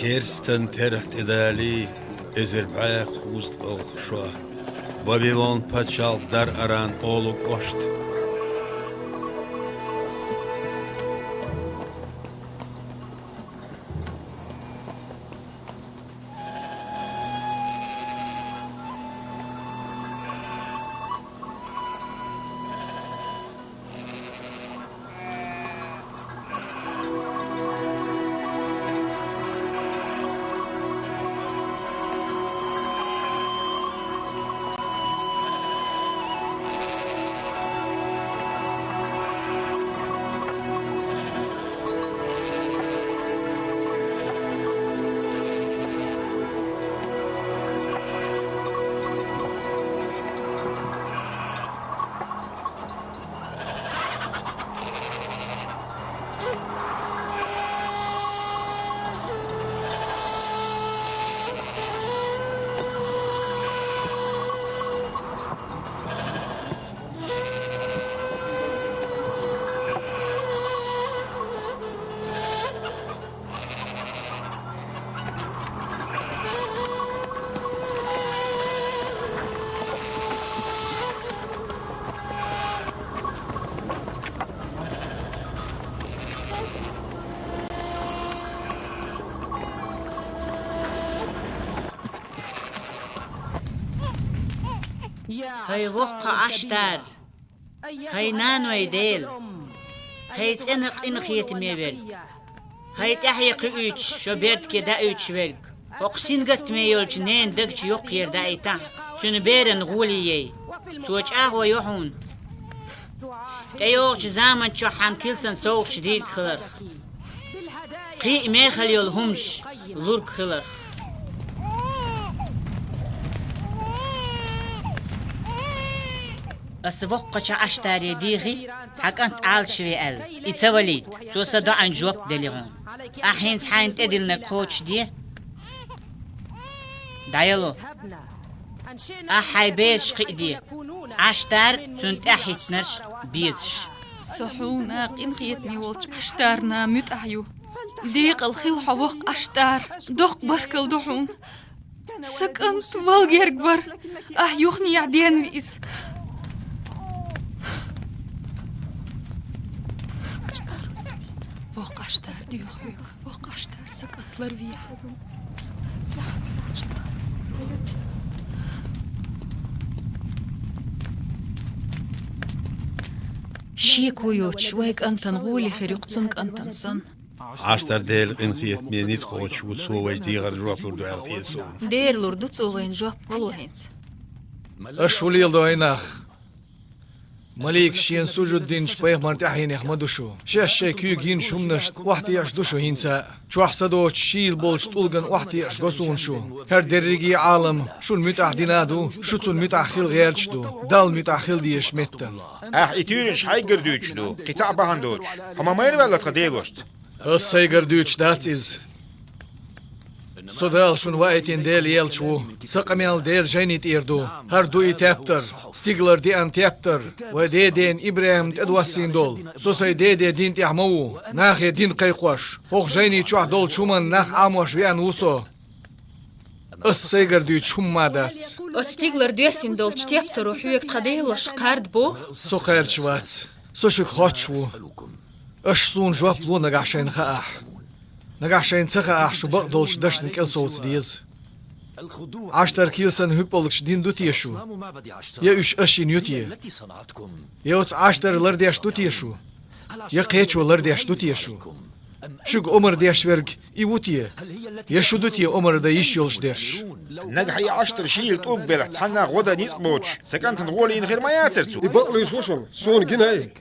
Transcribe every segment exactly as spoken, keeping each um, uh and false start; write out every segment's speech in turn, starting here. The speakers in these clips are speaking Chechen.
Керстан терахь тӀедалий, эзар бӀаь кхузткъалгӀа шо. Вавилон паччахьалкх дар Аран олу кӀошт. ХӀай воккха Ӏаштар! ХӀай наной Дела! ХӀай цӀена къинхетаме верг! ХӀай тӀаьхье кхуьуьйтуш, шо бердке даийтуш верг! ХӀокху сингаттаме йолчу ненан даг чу йоккхера даийтахьа, цуьнан беран гӀоле яй. Цо чӀагӀо йо хьуна. ТӀейогӀучу заман чохь хьан килсан совгӀаташ дийриг хиларх. Кхин а мехала йолу хӀуманаш лург хиларх. Аса воккхачу Ӏаштаре дийхи, хьан кӀант Ӏалашве аьлла, и ца валийта, цо сан доӀанна жоп дели хьуна. Ахьа хӀинца хьайна тӀедиллинарг кхочушде. ДӀаяло. Ахьа хьайн бераш кхиаде, Ӏаштар а, цунна тӀаьхьахӀиттинарш а безаш. Со хьуна къинхетаме волчу Ӏаштарна муьтӀахь ю. Декъала хила хьо, воккха Ӏаштар, доккха баркалла ду хьуна. Сан кӀант вала герга вара, ахь юханехьа денви иза. Воккха Ӏаштар, доьху хьоьга. Воккха Ӏаштар, сан кӀант ларвехьа. Шеко йоцуш, вайн кӀантана гӀоле хир ю-кх цуьнан кӀантана санна. Ӏаштар Делан къинхетаме ницкъ кхочуш ву, цо вайна дегӀан жоп лур ду аьлла хета суна. Дера лур ду цо вайна жоп, вало хӀинца. Аша хӀун леладо, хӀай нах? Маликаша шена сужуд динчу пайхамаран тӀаьхьенех ма ду шу. Шаьш шайн куьйга йинчу хӀуманашна охьатаьӀаш ду шу хӀинца а. Чохь са доцучу шийла болчу тӀулгана охьатаьӀаш го суна шу. ХӀара дерриге а Ӏалам шуна муьтӀахь дина а ду, шу цунна муьтӀахь хила гӀерташ ду, Далла муьтӀахь хила дезачу меттана. Ахьа и туьйранаш хьайгара дуьйцуш ду, кхин цхьаъ бахьана доцуш. Хьо ма майра ваьлла тхан Делошца. Аса сайгара дуьйцуш дац иза. Со Дала шуна ваийтина Делан элча ву. Сан къамел Делан жайни тӀера ду. ХӀара ду и тептар, стигалара деана тептар, вайн деден ИбрахӀимна тӀедоссийна долу. Со сайн деден дин тӀехь ма ву, нахе дин кхайкхош. ХӀокху жайни чохь долчу хӀуманна нах Ӏамош веана ву со. Аса сайгара дуьйцуш хӀумма ма дац. Оцу стигалара доьссина долчу тептаро хьоьга тхан Делош кхарда боху? Со кхаьрдаш вац. Со шуьга хоттуш ву. Аша суна жоп ло нагахь шайна хаахь. Нагахь шайна ца хаахь, шу бакъдолчу дашна кӀел совца деза. Ӏаштар килсан хӀуьппалгаш дина ду те шу? Я уьш аша йина ю те? Я оцу Ӏаштар лардеш ду те шу? Я кхечо лардеш ду те шу? Шуьга омра деш верг и ву те? Я шу ду те омра дан йиш йолуш дерш? Нагахь и Ӏаштар шийла тӀулг белахь, цхьаннах гӀо дан ницкъ боцуш, сан кӀантана гӀоле йина хир ма яцара цо? И бакълуьйш ву шуна, суна гинай.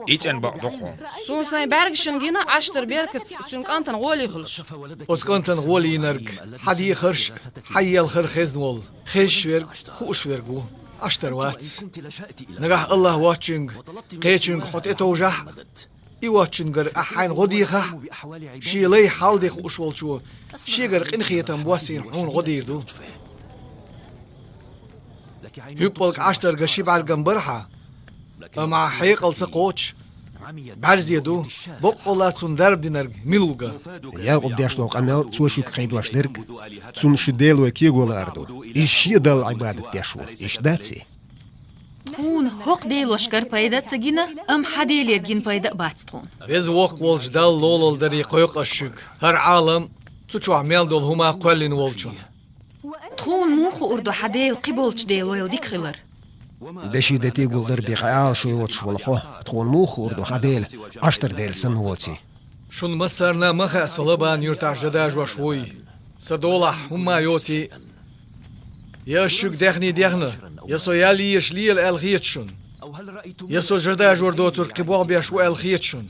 И цӀена бакъ ду хьуна. Суна сайн бӀаьргашна гина Ӏаштар беркатца цуьнан кӀантана гӀоле хуьлуш. Оцу кӀантана гӀоле йинарг хьан дехарш а, хьан елхар а хезна волу, хезаш верг, хууш верг ву, Ӏаштар вац. Нагахь АллахӀ воцчуьнга, кхечуьнга хьо тӀетовжахь а, и воцчуьнгара ахь хьайна гӀо дехахь а, шен лай хьал де хууш волчо шегара къинхетам боссийна хьуна гӀо дийр ду. ХӀуьппалг Ӏаштарга ши бӀаьргам бара хьан, амма ахь хьекъал ца кхочуш, БӀарзе ду, боккъала цунна дарба динарг мила вуга. Якъуб деш долу къамел цо шуьга кхайдош дерг, цунна шун делой кего лаар ду. Иза шен Далла Ӏибадат деш ву. Иштта дац и? Тхуна хӀокху делошкара пайда а ца гина, амма хьан делера гина пайда а бац тхуна. Веза Воккха волчу Далла лолалла даре кхойкху ас шуьга. ХӀара Ӏалам, цу чохь мел долу хӀума кхоьллина волчунна. Тхуна муха хуур ду хьан Дела кхиболчу делойла дика хилар? Деши дети гулдар бен кхин Ӏалашо йоцуш волу хьо, тхуна муха хуур ду хьан Дела Ӏаштар Дела санна воций? Шуна массарна а ма хаьа со Лабан юьртахь жа дажош вуй, сан долахь хӀумма йоций. Я ас шуьга даьхний дехна, я со ял езаш лела аьлла хета шуна? Я со жа дажор доцург кхин болх беш ву аьлла хета шуна?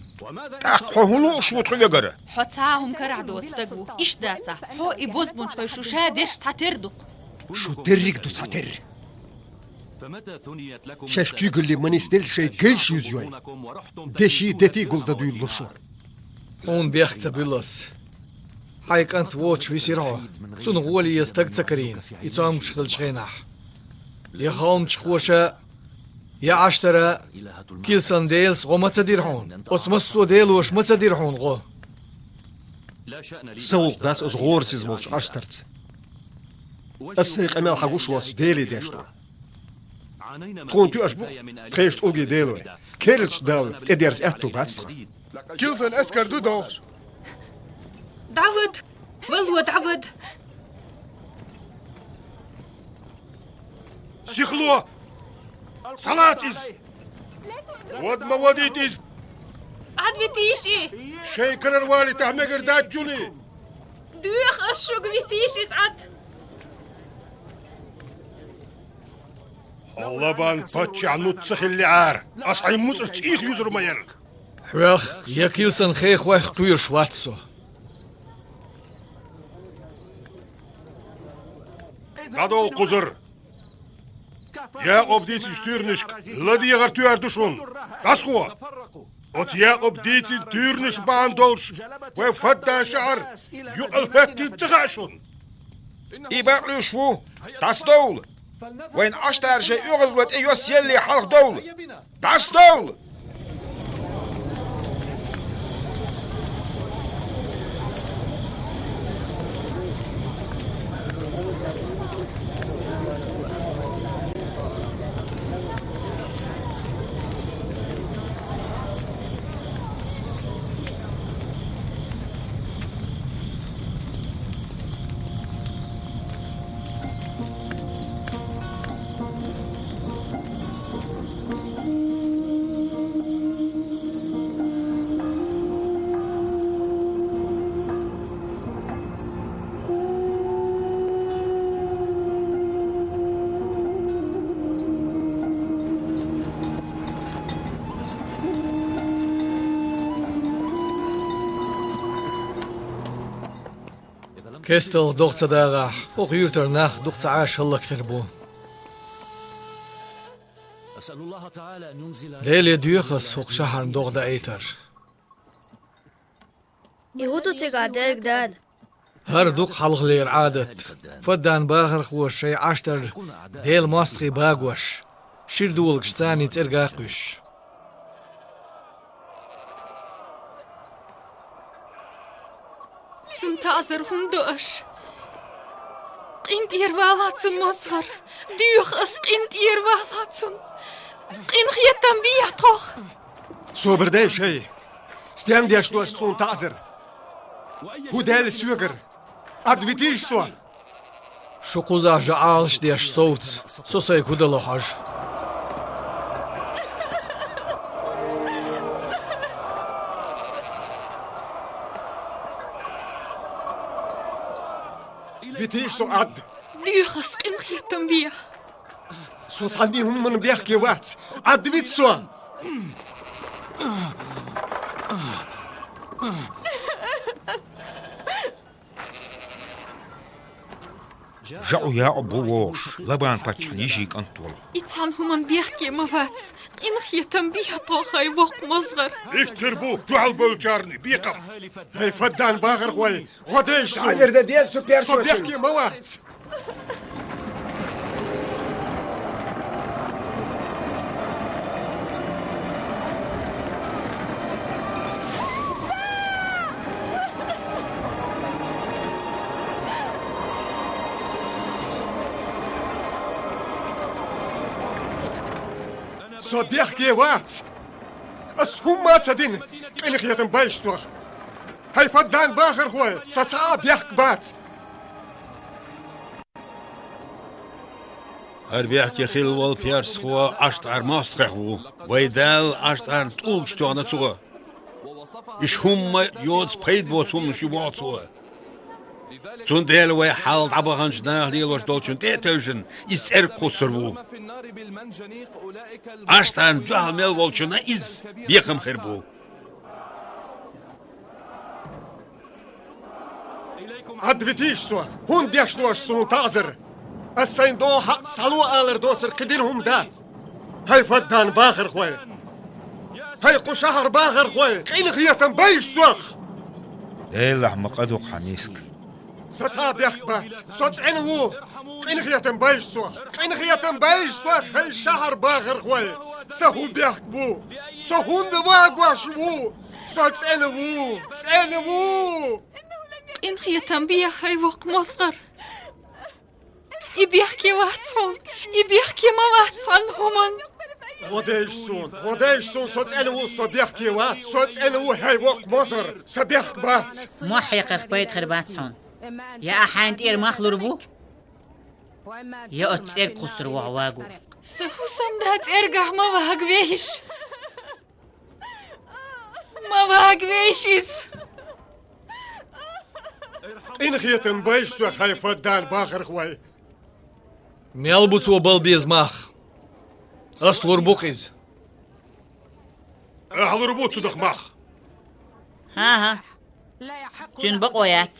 ТӀаккха хьо хӀун лууш ву тхоьгара? Хьо цхьа а хӀума карахь доцу стаг ву. Иштта дацахь, хьо и бозбунчхой шу ша дерш цхьатерра ду-кх. Шу дерриг а ду цхьатерра. Шаьш куьйгалле ма нисделла шайн гайш юзйой. Деши дети гулдан дуьйлалур шу. Хьуна бехк ца буьллу ас. Хьайн кӀант воцуш висира хьо. Цунна гӀоли еза стаг ца карийна, и цомгуш хиллачу хенахь. Я хьалмачхоша, я Ӏаштара, килсан делаца гӀо ма ца дира хьуна. Оцу массо а делоша ма ца дира хьуна гӀо. Сан гӀуллакх дац оцу гӀорасиз волчу Ӏаштарца. Ас сайн къамел хьан гуш воцчу Деле деш ду. Тхуна тоьаш бу-кх тхешан тӀулгийн делой. Керлачу Далла тӀедерза аьтто бац тхан. Килсан эскар ду догӀуш. ДӀавада! Вало, дӀавада! Сихло! Салаца иза! Вада ма вадийта иза! Ӏадвитийша и! Шайн карара валийтахь мегар дац шуна и! Доьху ас шуьга, витийша иза Ӏад! Хьо Лабан паччахьан нуц ца хиллехьара, ас хьайн муцӀарца цӀийх юзур ма яра. Хьоьх я килсан хехойх кхоьруш вац со. ДӀадовла кхузара! Якъуб дийцинчу туьйранашка ладегӀар тоьар ду шуна. ДӀасхо! Оцу Якъуб дийцина туьйранаш бахьана долуш вайн Фаддан шахьар юкъал хӀоьттина ца хаьа шуна? И бакълуьйш ву, дӀасадовла! Вайн Ӏаштара шайн оьгӀазло тӀе йоссаелле хьалхадовла! ДӀасадовла! Кесталх догӀа ца дагӀахь, хӀокху юьртара нах дукха ца Ӏаш хӀаллакьхир бу. Деле доьху ас хӀокху шахьарна догӀа даийтар. И хӀун ду цигахь дерг, дада? ХӀара дукха хьалхалера Ӏадат. Фаддан бахархоша шайн Ӏаштар Делан мостагӀий багош, шира долагаш царний цӀерга а кхуьйсуш. Цунна таӀзар хӀунда до аша? КъинтӀера вала цунна, мозгӀар! Доьху ас, къинтӀера вала цунна! Къинхетам бехьа тхох! Собар дай шай! Стенна деш ду аша цунна таӀзар? ХӀун даьлла соьгара? Ӏад витийша со! Шу кхузахь жа Ӏалаш деш совца, со сайга хӀун дало хьожа. Витийша со Ӏад! Доьху ас, къинхетам бехьа! Со цхьанне а хӀуманна бехке вац! Ӏад вита со! ЖаӀу Якъуб ву вогӀуш, Лабан-паччахьан йижин кӀант волу. И цхьана хӀуманна бехке ма вац, къинхетам бехьа тхох, хӀай воккха мозгӀар! Иштта хир бу дуьхьал болчарна бекхам! ХӀай Фаддан бахархой, гӀо дайша! Со бехке ма вац! Со бехке вац. Ас хӀумма а ца дина, къинхетам бойла сох. ХӀай Фаддан бахархой, со цхьа а бехк бац. ХӀара бехке хилла волу персхо Ӏаштар мостагӀех ву. Вай Дала Ӏаштарна тӀулгаш тоьхна цо. Уьш хӀумма йоцу пайда боцу хӀуманаш ю боху цо. Цундела вай хьалха дӀабаханчу наха лелош долчунна тӀе а тевжина, иза цӀерга кхуссур ву. Ӏаштарна дуьхьал мел волчунна иза бекхам хир бу. Ӏадвитийша со, хӀунда деш ду аша суна таӀзар? Ас сайн догӀу хьакъ схьало алар доцург кхин дина хӀума дац. ХӀай Фаддан бахархой! ХӀай кху шахьар бахархой! Къинхетам бойла сох! Делахь ма къа ду-кх хьан миска. Со цхьа а бехк бац. Со цӀена ву. Къинхетам бойла сох. Къинхетам бойла сох, хӀай шахьар бахархой! Сан хӀун бехк бу? Со хӀунда вагош ву? Со цӀена ву. ЦӀена ву. Къинхетам бе, хӀай воккха мозгӀар. И бехке вац хьуна, и бехке ма вац цхьанна хӀуманна. ГӀо дайша суна, гӀо дайша суна, со цӀена ву, со бехке вац, со цӀена ву, хӀай воккха мозгӀар, сан бехк бац. Мохь хьекхарх пайда хир бац хьуна. Я ахь хьайна тӀера мах лур бу, я оцу цӀерга кхуссур ву хьо вагу. Сан хӀусамда цӀергахь ма вагавейша. Ма вагавейша иза! Къинхетам бойла сох, хӀай Фаддан бахархой! Мел бу цо бала беза мах? Ас лур бу-кх иза. Ахьа лур бу цунах мах? ХӀан-хӀа. Цуьнан бакъо яц.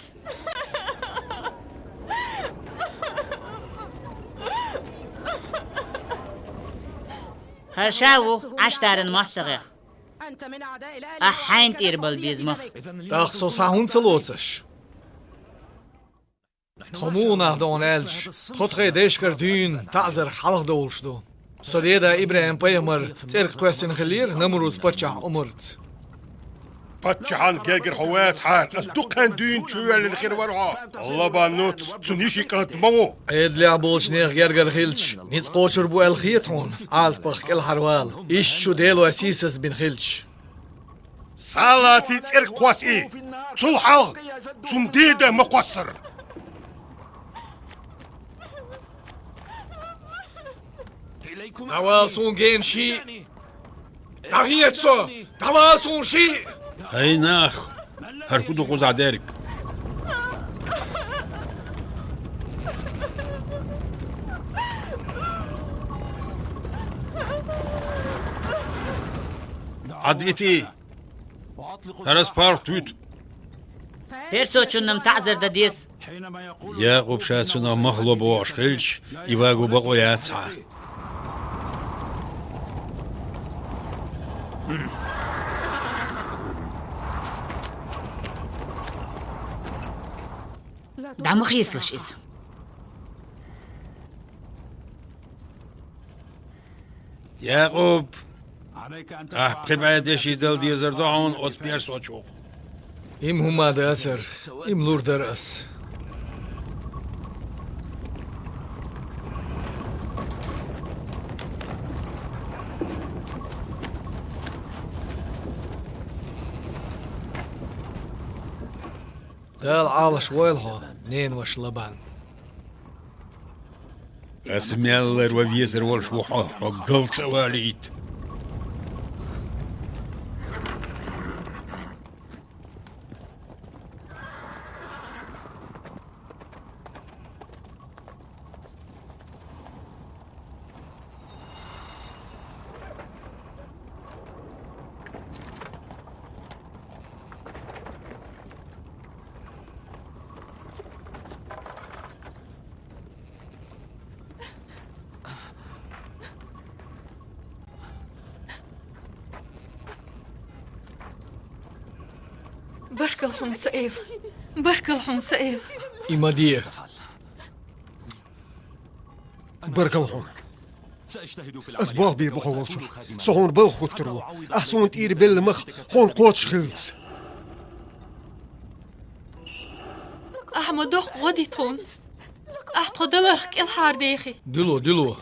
ХӀара ша ву Ӏаштаран мостагӀех. Ахь хьайна тӀера бала беза мах. ТӀаккха со схьа хӀунда ца лоцу аша? Тхо муха нах ду хьуна аьлча, тхо тхайн дайшкара дуьйна таӀзарх хьалха довлуш ду. Со деда ИбрахӀим-пайхамар цӀерга кхоьссина хиллера Намруз-паччахь омарца. Паччахьан гергара хьо вацахьара, аса дукха хан дуьйна чувоьллина хир вара хьо. Лабан нуц, цуьнан йишин кӀант ма ву. Ӏедалехь болчу нехан гергара хилча, ницкъ кхочур бу аьлла хета хьуна, Ӏазапах кӀелхьарвала, иштта шу Дело сийсаз бина хилча. Схьа а лаций цӀерга кхосса и, цул хьалха цунна деда ма кхоссара. ДӀавала суна гена шиъ! ДӀахеца со! ДӀавала суна шиъ! ХӀай нах! ХӀара хӀун ду кхузахь дерг? Ӏадвитий! ХӀара ас паргӀат вуьту. Персочунна-м таӀзар дан деза. Якъуб ша цунах мах ло бохуш хилча, и вагу бакъо яц хьан. ДӀа ма хецалаш иза. Якъуб, ахь пхи бӀе деши дала дезар ду хьуна оцу персочух. Има хӀума дацара, има лур дара ас. Дала Ӏалаш войла хьо, ненаваша Лабан. Аса мел ларван везар волуш ву хьо, хьо галца а валийта. Баркалла хьуна, сан эла! Баркалла хьуна, сан эла! И ма де! Баркалла хьуна! Ас болх бийр бу хьо волчохь. Со хьуна балха хӀуттур ву. Ахь суна тӀера белла мах хьуна кхочуш хилалц. Ахь ма доккха гӀо ди тхуна. Ахь тхо даларх кӀелхьардехи. Дуьло, дуьло.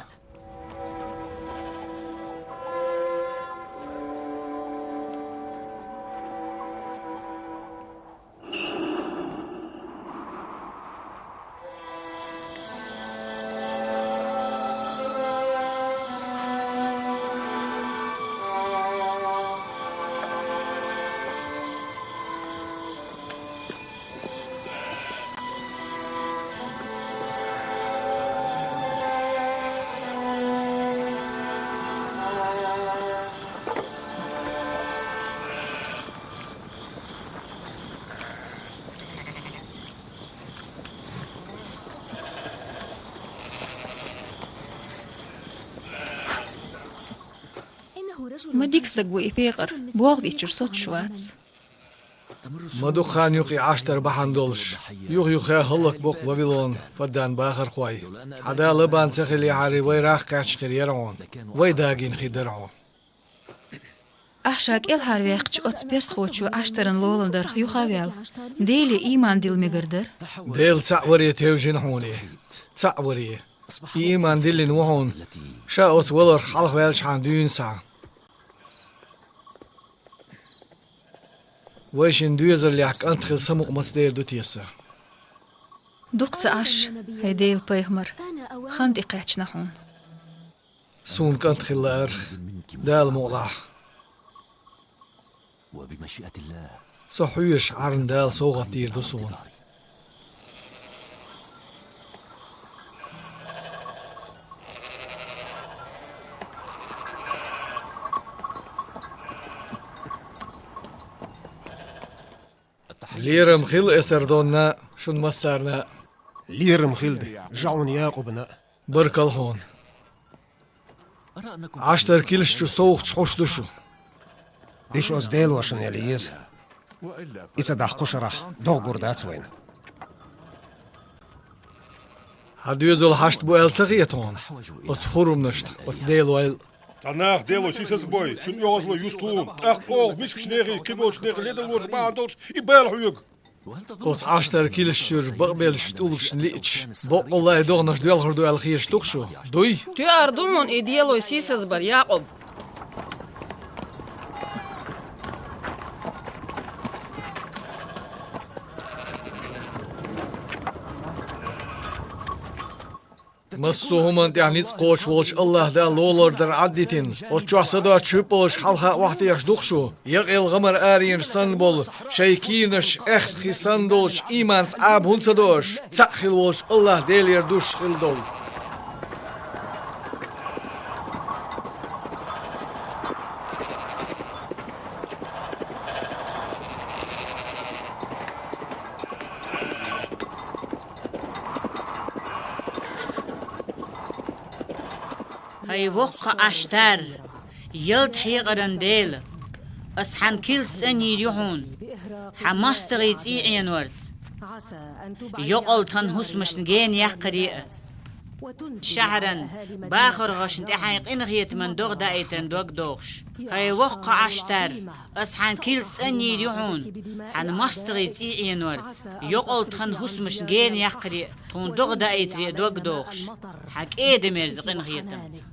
Ма дика стаг ву и пекъар, болх бечуьра соцуш вац. Ма дукха хан ю-кх и Ӏаштар бахьана долуш, юха-юха хӀаллакбо-кх Вавилон-Фаддан бахархой. Хьан да Лабан ца хиллехьара, вай рагӀ кхаьчна хир яра хьуна, вай да гина хир дара хьуна. Ахь ша кӀелхьарваьккхича, оцу персхочо Ӏаштаран лолла дарх юха а ваьлла, Деле ийман дилла мегар дара. Дела цхьаъ варе тевжина хьуна и, цхьаъ варе. И ийман диллина ву хьуна, ша оцу валарх хьалхаваьллачхьана дуьйна схьа. Вайшинна доьзаллехь кӀант хила самукъа мацдер ду те сан? Дукха ца Ӏаш, хӀай Делан пайхамар, хан тӀекхаьчна хьуна. Суна кӀант хила лаара Дала мукъалахь. Со хьоьжуш Ӏарна Дала совгӀат дийр ду суна. Лерам хилла, Эсар-Донна, шун массарна а. Лерам хилда жаӀун Якъубна а. Баркалла хьуна. Ӏаштар килс чу совгӀаташ хьош ду шу. Уьш оцу Делошна яла еза. И ца даха кху шарахь догӀа гур дац вайна. Хьан доьзал хьашт бу аьлла ца хета хьуна оцу хурманашна, оцу делойла? Цхьа наха Дело сийсазбой, цуьнан оьгӀазло юьсу тхуна, тӀаккха оха мискачу нехан, кхиболчу нехан ледарлонаш бахьана долуш и бала хьоьгу. Оцу Ӏаштар килс чуьра бакъбеллачу тӀулгашна лиъча, боккъалла а догӀанаш доьлхур ду аьлла хеташ ду-кх шу, дуй? Тоьар ду хьуна и Дело сийсазбар, Якъуб. Массо а хӀуманна тӀехь ницкъ кхочуш волчу АллахӀ Дала лолар дар Ӏаддитина, оцу чохь са доцчу хӀуьппалаш хьалха охьатаьӀаш ду-кх шу, якъаелла гӀамар аренаш санна болу, шайн кийнаш аьхкий санна долчу ийманца Ӏаба хӀунда ца до аша, цхьаъ хила волчу АллахӀ Делера дуьсуш хила долу? ХӀай воккха Ӏаштар, ялта хьекъаран Дела, ас хьан килс цӀанйийр ю хьуна, хьан мостагӀийн цӀий Ӏенорца. Йокъал тхан хӀусамашна гена яккхаре а, шахьаран бахархошна тӀе хьайн къинхетаман догӀа даийтарна дог дохуш. ХӀай воккха Ӏаштар, ас хьан килс цӀанйийр ю хьуна, хьан мостагӀийн цӀий Ӏенорца, йокъал тхан хӀусамашна гена яккхаре а, тхуна догӀа даийтаре а дог дохуш, хьан кӀеда-мерза къинхетамца.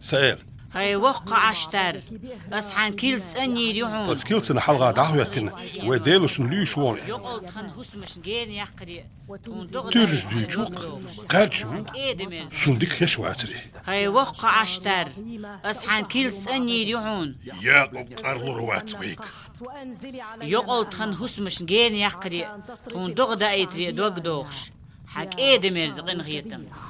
Саэл. ХӀай воккха Ӏаштар, ас хьан килс цӀанйийр ю хьуна. Ас килсана хьалха дӀахӀоьттина, вай Делошна луьйш вогӀу. Йокъал тхан хӀусамашна гена яккхаре а, тхуна догӀа даийтаре а дог дохуш. Туьраш дуьйцу, кхаьрдаш ву, суна дика хезаш вацаре. ХӀай воккха Ӏаштар, ас хьан килс цӀанйийр ю хьуна. Якъуб къарлур вац вайга. Йокъал тхан хӀусамашна гена яккхаре а, тхуна догӀа даийтаре а дог дохуш, хьан кӀеда-мерза къинхетамца.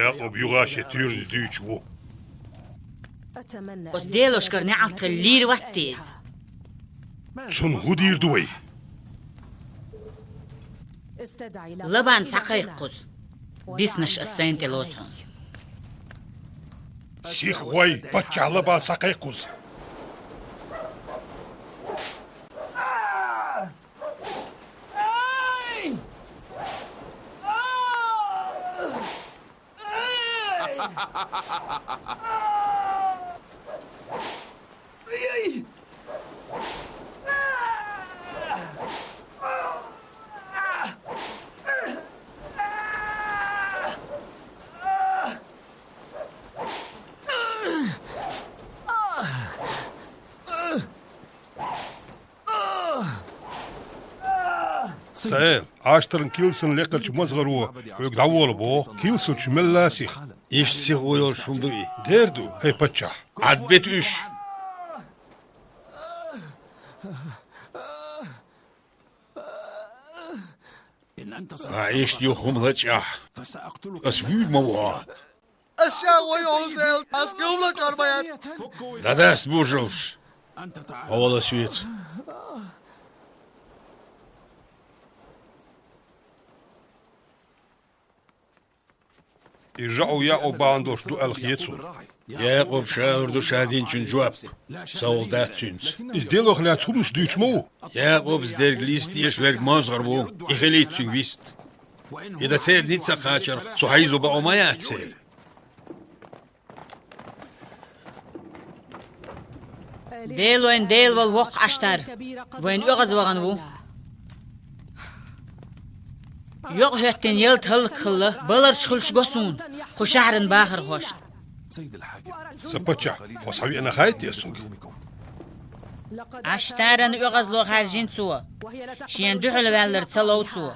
Якъуб юха а шен туьраш дуьйцуш ву. Оцу делошкара неӀалт хила лийр вац те иза? Цунна хӀун дийр ду вай? Лабан схьакхайкха кхуза. Биснарш ас сайна тӀе лоцу хьуна. Сиха гӀой, паччахь Лабан схьакхайкха кхуза. Саэл, Ӏаштаран килсан лекхачу мозгӀаро хьоьга дӀавола боху, килсачу мелла а сиха. Иштта сиха гӀо йолуш хӀума ду и? Дера ду, хӀай паччахь. Ӏадбита уьш! Ахьа иштта юха хӀума лачахь, ас вуьйр ма ву хьо. Ас чӀагӀо йо хьуна, Саэл, ас гулбла чӀор ма яц. ДӀадаста божалш, хьо вала соьца. И жаӀу Якъуб бахьана долуш ду аьлла хета суна. Якъуб ша лур ду ша динчун жоп. Со гӀуллакх дац цуьнца. Иза Делах лаьцна хӀуманаш дуьйцуш ма ву. Якъубс дерг листа дезаш верг мозгӀар ву, и хилийта цуьнга вист. И дан церан ницкъ ца кхачарх, цу хьайзо бакъо ма яц церан. Делойн Дела волу воккха Ӏаштар вайна оьгӀазвахана ву. Йокъа хӀоьттина ялта хӀаллакьхилла, баларчу хуьлуш го суна кху шахьаран бахархошна. Сан паччахь, хьо схьавеана хаьий те суна? Ӏаштаран оьгӀазло хаьржина цо, шена дуьхьал ваьллар ца лов цо.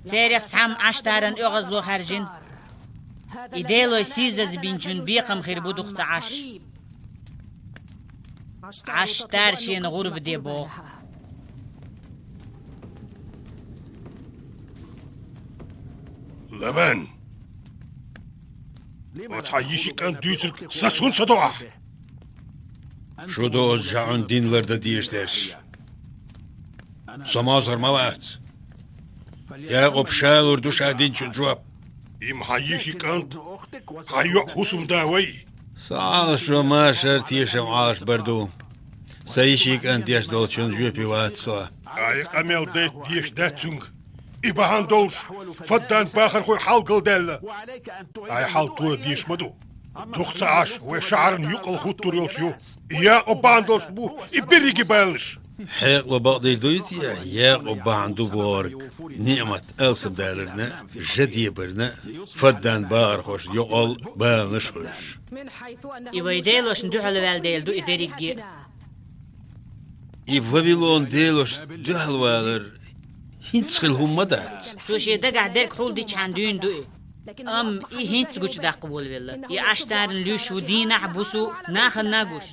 Церах цхьамма Ӏаштаран оьгӀазло хаьржина. И Делой сийсазбинчун бекхам хир бу дукха ца Ӏаш. Ӏаштар шена гӀурба де боху. Лабан! Оцхьа йиши кӀант дуьйцург сац хӀунда ца до ахь? Шу ду оцу жаӀун дин лардан дезаш дерш. Со мозгӀар ма вац. Якъуб ша лур ду ша динчун жоп. Имма хьан йиши кӀант, хьан йоӀ хӀусамда вай. Со Ӏалашо машар тешам Ӏалаш бар ду. Сан йиши кӀант деш долчун жоьпе вац со. Ай къамел дайта дезаш дац цуьнга. И бахьана долуш, Фаддан бахархой хьалгалдаьлла. Ай хьал тоха дезаш ма ду. Дукха ца Ӏаш, вай шахьарна юккъал хӀуттур йолуш ю. И Якъуб бахьана долуш бу и берриге баланаш. Хьекъало бакъдийр дуй те, Якъуб бахьана ду бохург, ниӀмат алсамдаларна, жа дебарна, Фаддан бахархошна юкъал баланаш хуьлуш. И вай делошна дуьхьал ваьлла дела ду и дерриге а. И Вавилон делошна дуьхьал валар хӀинца хила хӀума ма дац. Цо шен дагахь дерг хьулдичхьана дуьйна ду и. Амма и хӀинца гучудаккха волавелла. И Ӏаштаран луьйш ву дийнахь а, буса а, нахана а гуш.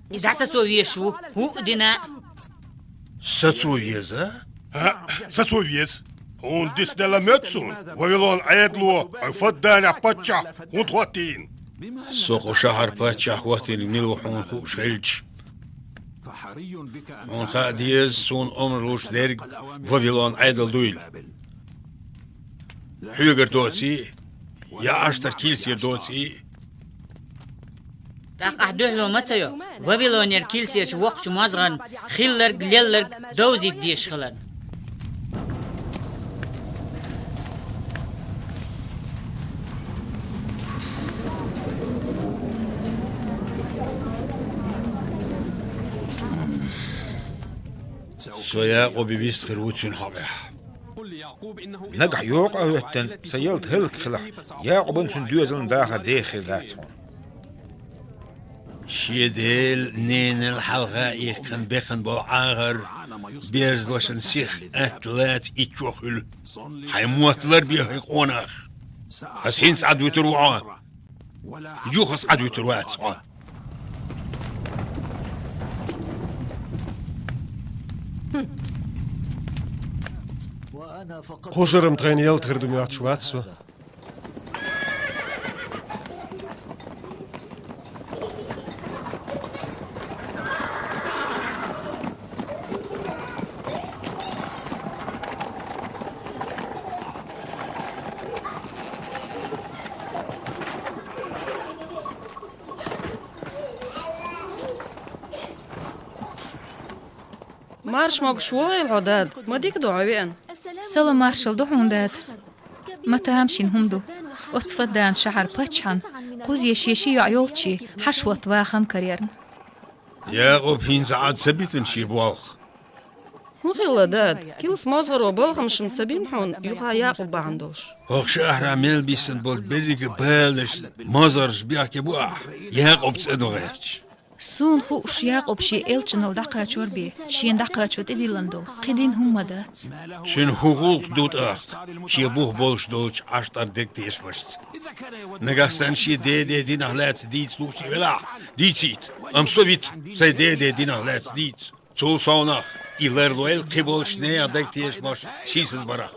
И дӀасацо везаш ву, хӀуъа дина а. Сацо веза? ХӀаъ, сацо веза. Хьуна дицделла моьтту суна, Вавилон Ӏедало, хьо Фадданехь паччахь хӀунда хӀоттийна? Со кху шахьар паччахь хӀоттийнарг мила ву хьуна хууш хилча. Хьуна хаа деза, суна омра луш дерг Вавилон Ӏедал дуйла. Хьоьгара доций, я Ӏаштар килсера доций. ТӀаккха ахь дуьхьало ма ца йо, Вавилонера килсерчу воккхачу мозгӀарна хилларг, лелларг довзийта дезаш хиларна. Со Якъубе вист хир ву цуьнан хьокъехь. Нагахь йокъа а хӀоьттина, сан ялта хӀаллакьхилахь, Якъубан, цуьнан доьзалан дахар деха хир дац хьуна. Шен дела, ненал хьалха а иккхина бекхна болу Ӏахар берзалошна сиха атта лаца итт чо хуьлу. Хьайн мотт ларбе хӀай къонах. Ас хӀинца Ӏад вуьтур ву хьо. Юха ас Ӏад вуьтур вац хьо. Кхушарам тхайна ялта хир ду моьттуш вац со. Марша могуш вогӀийла хьо, дада, ма дика ду хьо веана. Салам маршалла ду хьуна, дада. Ма тамашийна хӀума ду. Оцу Фаддан шахьар паччахьна кхузе шен ши йоӀ йолччи хьаша хӀотта вахана карарна. Якъуб хӀинца Ӏад ца битина шен болх. ХӀун хилла, дада? Килс мозгӀаро балхамаш ма ца бина хьуна, юха Якъуб бахьана долуш? ХӀокху шахьарахь мел биссина болу берриге баланаш, мозгӀарш бехке бу ахь, Якъуб цӀа ду гӀерташ. Суна хууш, Якъуб шен элчанал дӀакхачор бен, шена дӀакхачо тӀедиллина долу кхин дина хӀума ма дац. Цуьнан хӀун гӀуллакх ду тӀаккха шен бух болуш долчу Ӏаштар дегтешамашца? Нагахь санна шен деден динах лаьцна дийца лууш велахь, дийцийта, амма со вита, сайн деден динах лаьцна дийца. Цул совнах, и ларлойла кхин болчу нехан дегтешамаш сийсазбарах.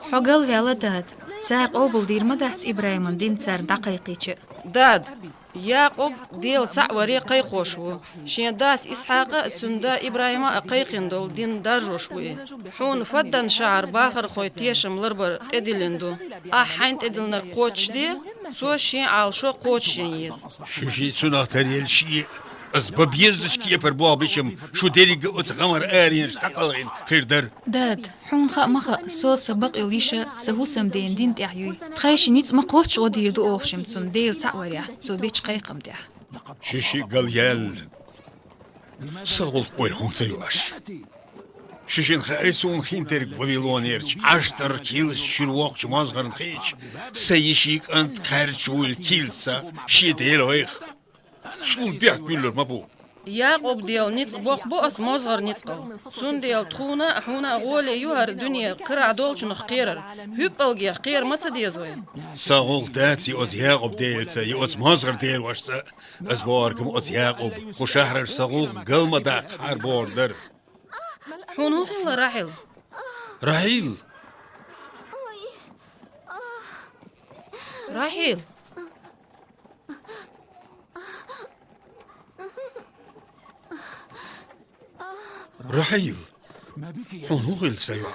Хьо галваьлла, дада. Цара къобалдийр ма дац ИбрахӀиман дин царна дӀакхайкхийча. Дад, Якъуб Дела цхьаъ варе кхайкхош ву. Шен дас Исхьакъа а, цуьнан да ИбрахӀима а кхайкхина долу дин даржош ву и. Хьуна Фаддан-шахьар бахархойн тешам ларбар тӀедиллина ду. Ахь хьайна тӀедиллинарг кхочушде, цо шен Ӏалашо кхочушъян еза. Шу шиъ цунах таръелла шиъ а, аса бан безачу кепара болх бечам шу дерриг а оцу гӀамар аренаш дӀакхалхина хир дара. Дад, хьуна хаа ма хаьа, со сан бакъйолу йиша сан хӀусамдена дин тӀехь юй. Тхайн ши ницкъ ма кхоччуш гӀо дийр ду оха шимма цунна Дела цхьаъ варехь, цо бечу кхайкхам тӀехь. Шу шиъ галъяьлла, сан гӀуллакх ойла хӀунда ца йо аша? Шу шина хаьий суна хин дерг Вавилонерчу Ӏаштар килс чуьра воккхачу мозгӀарна хиъча, сан йишин кӀант кхаьрдаш вуйла килсах шен Дела вайх? Суна бехк буьллур ма бу. Якъуб Делан ницкъ боккха бу оцу мозгӀар ницкъал. Цундела тхуна а, хьуна а гӀоле ю хӀара дуьне карахь долчунах кхерар. ХӀуьппалгех кхера ма ца деза вай. Сан гӀуллакх дац и оцу Якъуб Делаца, и оцу мозгӀар делошца. Ас бохург ма оцу Якъуб, кху шахьарара сан гӀуллакх гал ма даккха хьара бохург дара. Хьуна хӀун хилла, Рахьил? Рахьил! Рахьил! Рахьил! Хьуна хӀун хилла, сан йоӀ?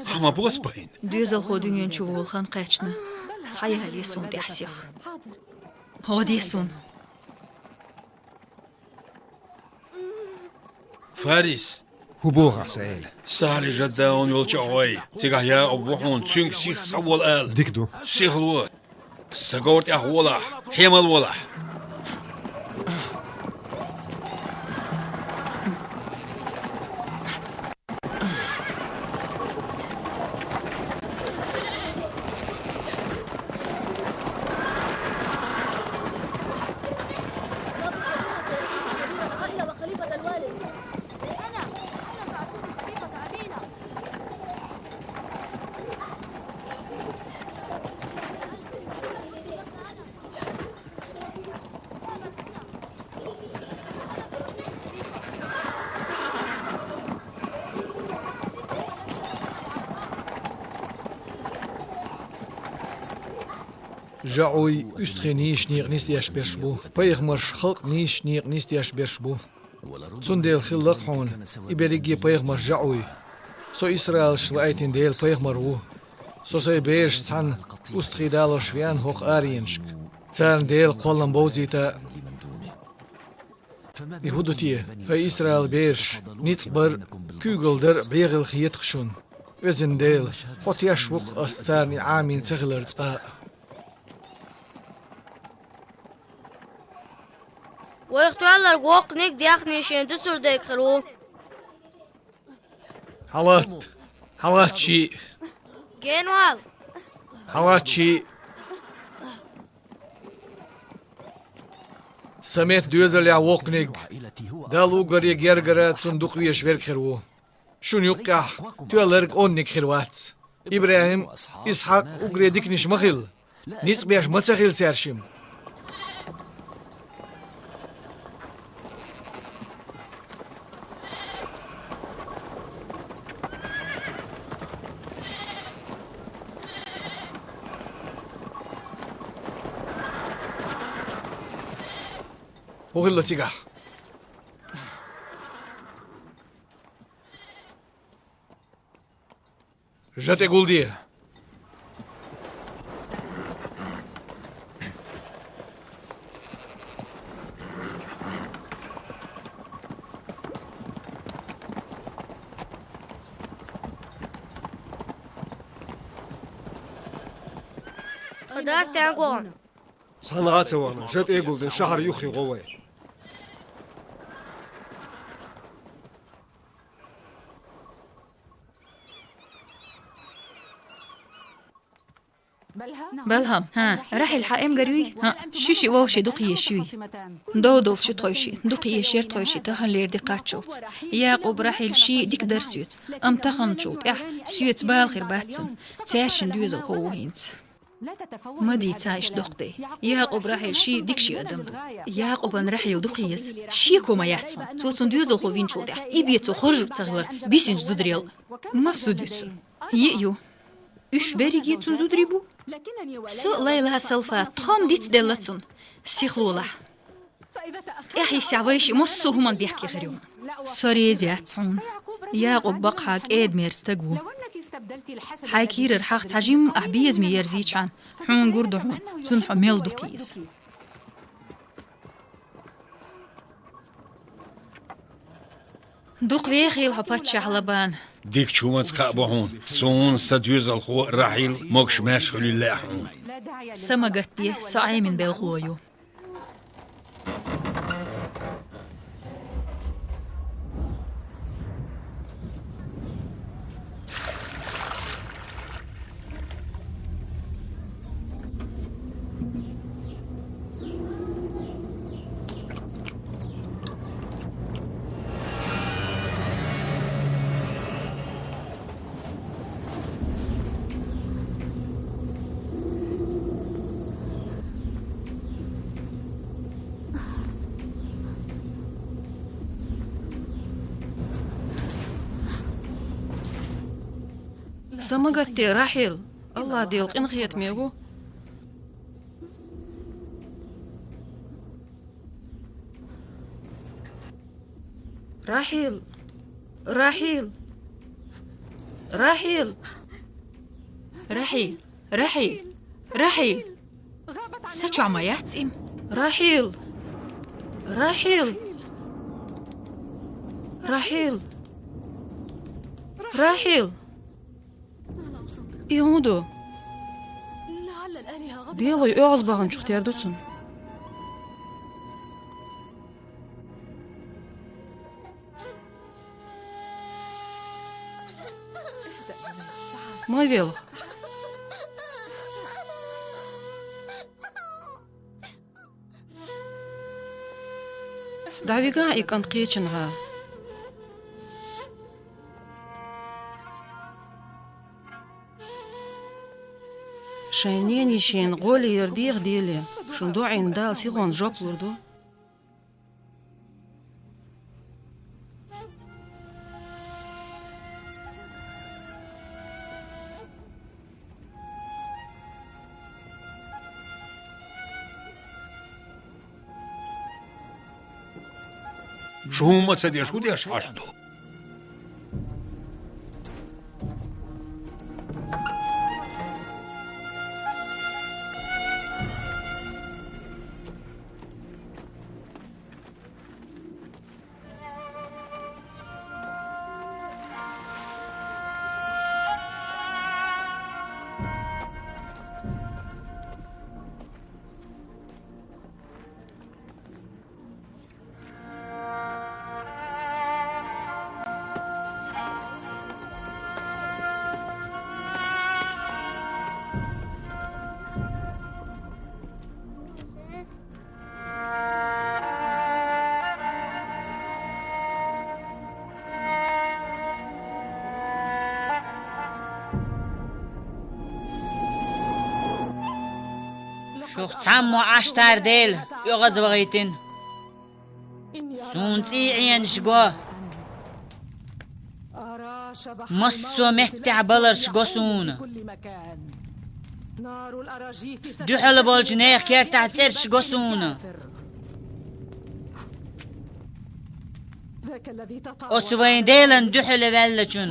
Хьан ма бос бахьана? Доьзалхо дуьнен чу волу хан кхаьчна. Схьаялае суна тӀехь сиха. ГӀо де суна. Фарис! ХӀун боху ахь, сан эла? Сахьли жаддаун йолчу а гӀой, цигахь Якъуб ву хьуна, цуьнга сиха схьавола ала. Дика ду. Сихло! Сан говра тӀехь волахь, хьемал волахь! ЖаӀуй уьстагӀий нийсачу некъа нисдеш берш бу, пайхамарш халкъан нийсачу некъа нисдеш берш бу. Цундела хилла-кх хьуна, и берриге пайхамарш жаӀуй. Со Исраилшна ваийтина Делан пайхамар ву. Со сайн берашца цхьаьна уьстагӀий далош веана хӀокху аренашка, царна Делан кхоллам бовзийта. И хӀун ду те, хӀай Исраил бераш, ницкъ бар а, куьйгалла дар а бегӀийла хета-кх шуна? Везан Дела, хьо теш ву-кх ас царна и Ӏамийна ца хилар цкъа а. Вайх тоьлларг воккханиг а, даьхниг а шен дуьсур дерг хир ву. Хьалат! Хьалат шиъ! Генвал! Хьалат шиъ! Сан метта доьзалехь воккханиг, Далла уггаре гергара цунна дукха везаш верг хир ву. Шуна юккъехь тоьлларг онниг хир вац. ИбрахӀим, Исхьакъ уггаре диканаш ма хилла. Ницкъ беш ма ца хилла цаьршимма. ХӀун хилла цигахь? Жа тӀе гулде! Тхан дас стенга вахана? Цхьанна а ца вахана, жа тӀе а гулдина, шахьар юххе гӀо вай. Балхам, хӀан, Рахьил хьан эмгар юй? ХӀан, шу шиъ вовшийн дукха езаш юй? Дов долуш ю тхойшиъ, дукха езаш яра тхойшиъ таханлера де кхаччалц. Якъуб, Рахьил шиъ дика дара соьца, амма таханчул тӀаьхьа соьца бала хир бац цунна. Цаьршинна доьзалхо ву хӀинца. Ма дийца иштта доккха дай. Якъуб, Рахьил шиъ дика шиъ адам ду. Якъубан Рахьил дукха еза. Шеко ма яц хьуна. Цо цунна доьзалхо винчул тӀаьхьа и бен цо хоржург ца хилар бисинчу зударел а. Ма зуда ю цо. Йиъ ю. Уьш берриге цун зударий бу. Со, Лайла, Салфа, тхо-м дицделла цунна. Сихлолахь. ТӀехьа йиссе вайшиъ массо а хӀуманна бехке хир ю. Со реза яц хьуна. Якъуб бакъахьа кӀеда-мерза стаг ву. Хьайн кийрара хьагӀ цхьа жимма ахь безаме ерзийча хьона, хьуна гур ду хьуна, цунна хьо мел дукха еза. Дукха вехийла хьо, паччахь Лабан. Дикача хӀуманца кхаъ бу хьуна. Суна сан доьзалхо Рахьил могуш-маьрша хуьлийла лаьа хьуна. Са ма гатде, со Ӏемина белхало ю. Са ма гатде, Рахьил, АллахӀ Дела къинхетаме ву. Рахьил! Рахьил! Рахьил! Рахьил! Рахьил! Рахьил! Са чохь ма яц и? Рахьил! Рахьил! Рахьил! Рахьил! И хӀун ду? Дело оьгӀазбаханчух тера ду цунна. Ма велха. ДӀавигахьа и кӀант кхечанхьа. Шайн ненан йишина гӀоле яр деха, Деле, шун доӀина Дала сихонца жоп лур ду. Шу хӀумма а ца деш, хӀун деш Ӏаш ду? Шух цхьаммо Ӏаш тар Дела оьгӀазвахийтина. Суна цӀий Ӏенаш го. Массо а меттехь баларш го суна. Дуьхьал болчу нехан кертахь цӀераш го суна. Оцу вайн Делан дуьхьал ваьллачун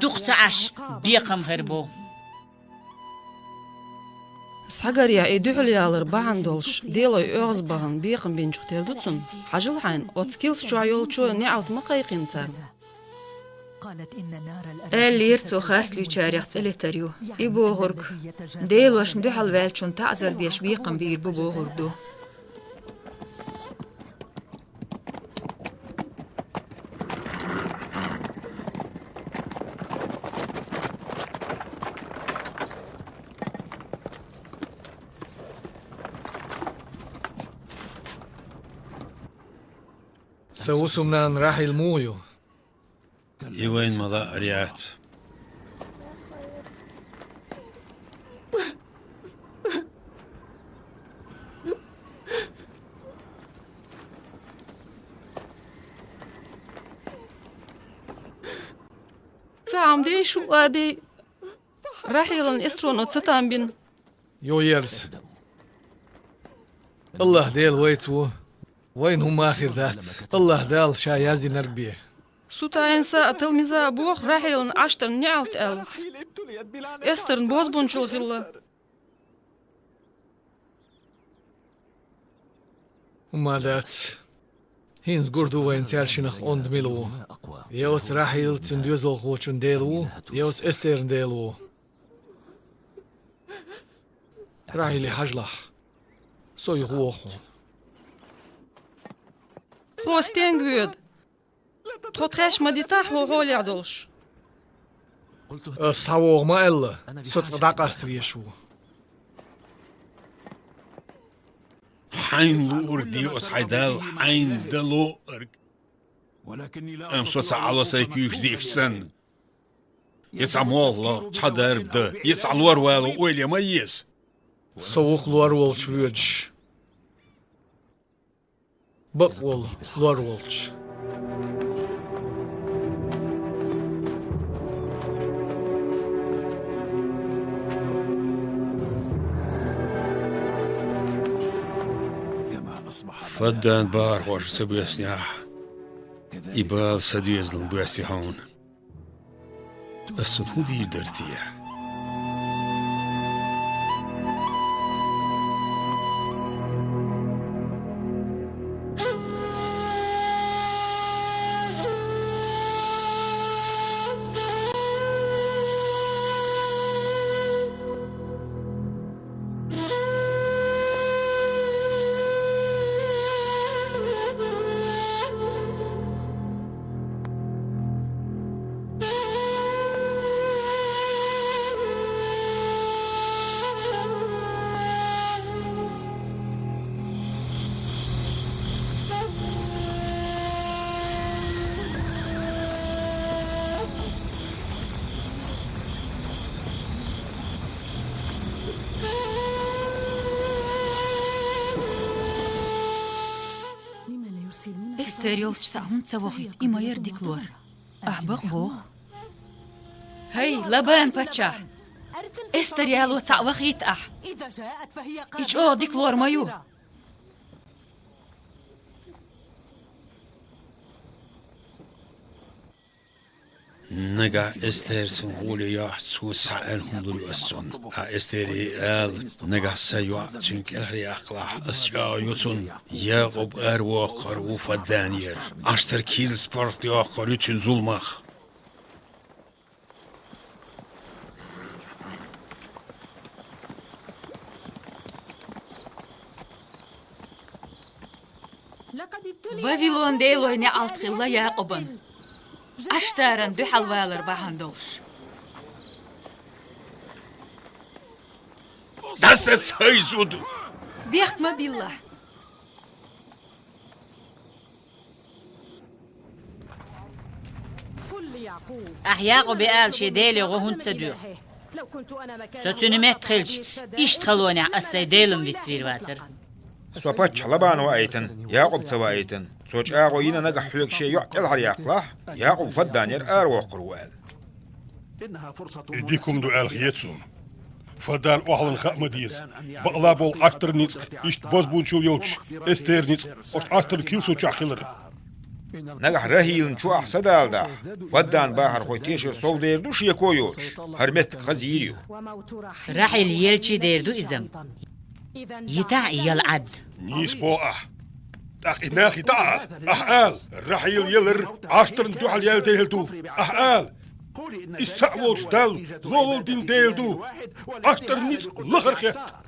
дукха ца Ӏаш бекхам хир бу. Схьагарехь и дуьхьал ялар бахьана долуш, Дело оьгӀазбахана бекхам бинчух тера ду цунна. Хьажал хьайна, оцу килс чохь йолчо неӀалт ма кхайкхина царна. Аьллера цо харцлуьйчарех цӀе летар ю. И бохург, Делошна дуьхьал ваьллачун таӀзар деш бекхам бийр бу бохург ду. Сан хӀусамнана Рахьил муха ю? И вайна ма лаьара яц. Цхьа хӀума дей, шу а дей. Рахьилан эстаро ца тамбина. Йо, ерза. АллахӀ Дела вайца ву. Вайна хӀумма а хир дац, АллахӀ Дала Ша яздинарг бе. Сутаинса а, Талмиза а боху Рахьилан Ӏаштарна неӀалт аьлла. Эстарна бозбунчал хилла. ХӀумма дац. ХӀинца гур ду вайна цаьршинах онда мила ву. Я оцу Рахьил цуьнан доьзалхочун Дела ву, я оцу Эстеран Дела ву. Рахьиле, хьажалахь. Со юха воху хьуна. Хьо стенга воьду? Тхо тхаьш ма дитахь хьо хьолехь долуш. Ас схьавогӀу ма аьлла, со цкъа дӀакъаста везаш ву. Хьайна луург де оцу хьайн Далла, хьайна дан луург. Амма со ца Ӏало сайн куьйгаш дикачу санна. Я цхьа молла, цхьа дарба дан, я цхьа лор вало ойла ма еза. Со ву-кх лор волчу воьдуш. Бакъ волу лор волчу. Фаддан бахархоша ца боьснехь, и бала сан доьзална боьсти хьуна. Ас цунна хӀун дийр дара те? Эстер йолчу цхьаъ хӀунда ца вохуьйту? И ма яра дика лор. Ахь бакъ боху. ХӀай, Лабан паччахь! Эстер яло цхьаъ вахийта ахь. И чӀогӀа дика лор ма ю. Нагахь Эстер цунна гӀоле йохьу, цо схьа аьлла хӀума лур ю ас цунна. Ахь Эстере ала, нагахь сан йоӀ цуьнан кӀелхьара яккхалахь, ас чӀагӀо йо цунна. Якъуб аравоккхур ву Фадданера. Ӏаштар килс паргӀат йоккхур ю цуьнан зуламах. Вавилон делой неӀалт хилла Якъубан, Ӏаштаран дуьхьал валар бахьана долуш. Даса цай зуда! Бехк ма билла! Ахь Якъубе ала шен Деле гӀо хӀунда ца доьху? Со цуьнан метта хилча, иштта халонехь ас сайн Делан вицвийр вацара. Со паччахь Лабана ваийтина, Якъуб ца ваийтина. Цо чӀагӀо йина нагахь хьоьга шен йоӀ кӀелхьара яккхалахь, Якъуб Фадданера аравоккхур ву аьлла. И дика хӀума ду аьлла хета суна. Фаддана охьалан хаа ма деза. Бакъала болу Ӏаштар ницкъ иштта бозбунчал йолчу Эстер ницкъ оцу Ӏаштар килсо чохь хилар. Нагахь Рахилан чу ахь садала дахь, Фаддан бахархой тешар сов дер ду шеко йоцуш, хӀара меттиг хаза йийр ю. Рахьил елчи дер ду иза. Йитахь и яла Ӏад. Нийса боху ахь. ТӀаккха и нах йитахь, ахь ала, Рахьил елар Ӏаштарна дуьхьал яьлла Дела ду. Ахь ала, иза цхьаъ волчу Далла лолла дина Дела ду. Ӏаштар ницкъ лахара хетта.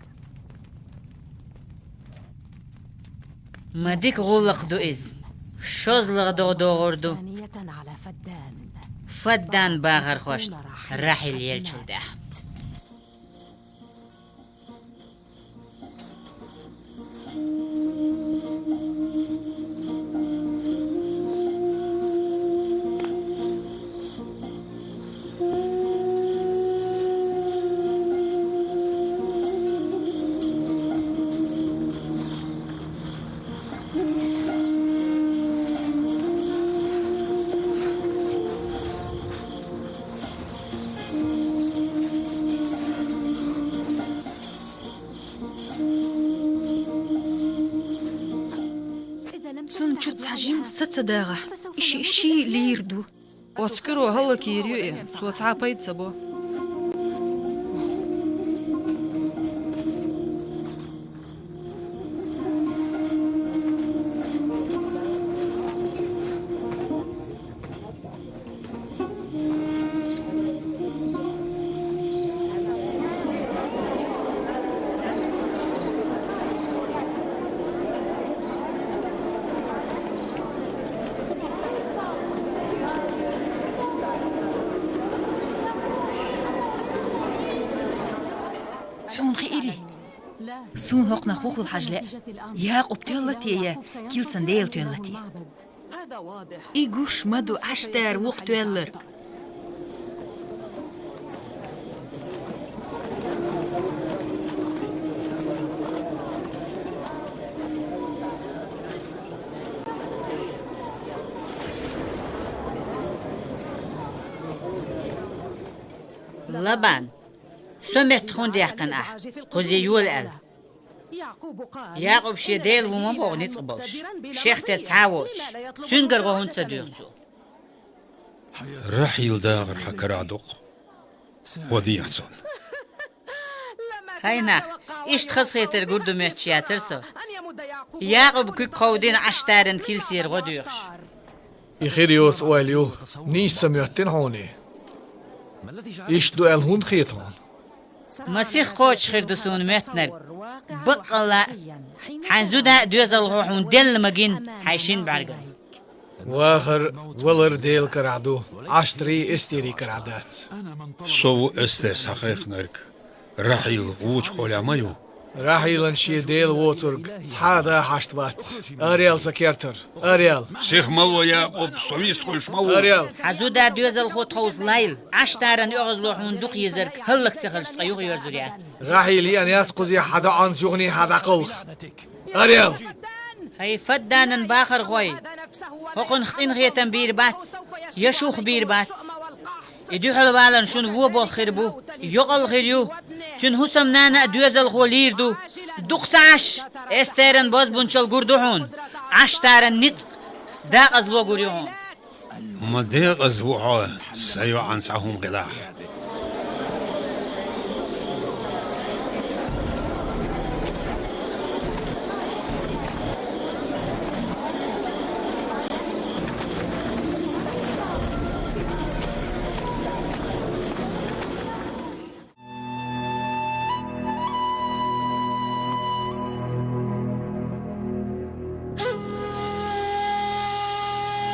Ма дика гӀуллакх ду иза. ШозлагӀа догӀу догӀур ду Фаддан бахархошна Рахьил елчул тӀаьхьа. Цунна чу цхьа жима са ца дагӀахь, и шиъ ший лийр ду. Оцу кӀиро хӀаллакйийр ю и, цо цхьа а пайда ца бо. Хьуна хиирий? Суна хӀокхунах вухула хьажа лаьа. Якъуб тоьлла те я, килсан дела тоьлла те? И гуш ма ду Ӏаштара вукх тоьлларг. Лабан, со меттахуна даьккхина ахь, кхузе йола аьлла. Якъуб шен дела ву ма боху ницкъ болуш, шех тера цхьа а воцуш, цуьнгара гӀо хӀунда ца доьху цо? Рахьил дахар хьан карахь ду-кх, гӀо дехьа цунна. ХӀай нах, иштта хазахетар гур ду моьттуш яцара со. Якъуб куьг кховдийна Ӏаштаран килсера гӀо доьхуш. И хир йоцу ойла ю, нийса ца моьттина хьуна и. Иштта ду аьлла хӀунда хета хьуна? Масех кхочуш хир ду суна моьттинарг. Баккъалла а, хьайн зуда а доьзалхо хьуна делла ма гина хьайн шина бӀаьргана. Вахар, валар Делан карахь ду, Ӏаштарий, Эстерий карахь дац. Со ву Эстер схьахайкхинарг. Рахьил вочу хьолехь ма ю. Рахьилан шен дела воцург цхьа а да хьашт вац. Араял сан кертара. Араял. Сиха ма ло, Якъуб, со вист хуьлуш ма ву. Араял. Хьан зуда доьзалхо тховса лайла. Ӏаштаран оьгӀазло хьуна дукха езарг хӀаллакьцахилча цкъа юхаерзур яц. Рахьил еана яц кхузе хьан доӀанца юхане хьан дӀакхалха. Араял. ХӀай Фадданан бахархой, хӀокхунах къинхетам бийр бац, я шух бийр бац. И дуьхьал валарна шуна вон болх хир бу, йокъал хир ю. Цуьнан хӀусамнана а доьзалхо лийр ду. Дукха ца Ӏаш, Эстеран бозбунчалла гур ду хьуна. Ӏаштаран ницкъ, декъазло гур ю хьуна. Ма декъаза ву хьо, сан йоӀана цхьа хӀума хилахь.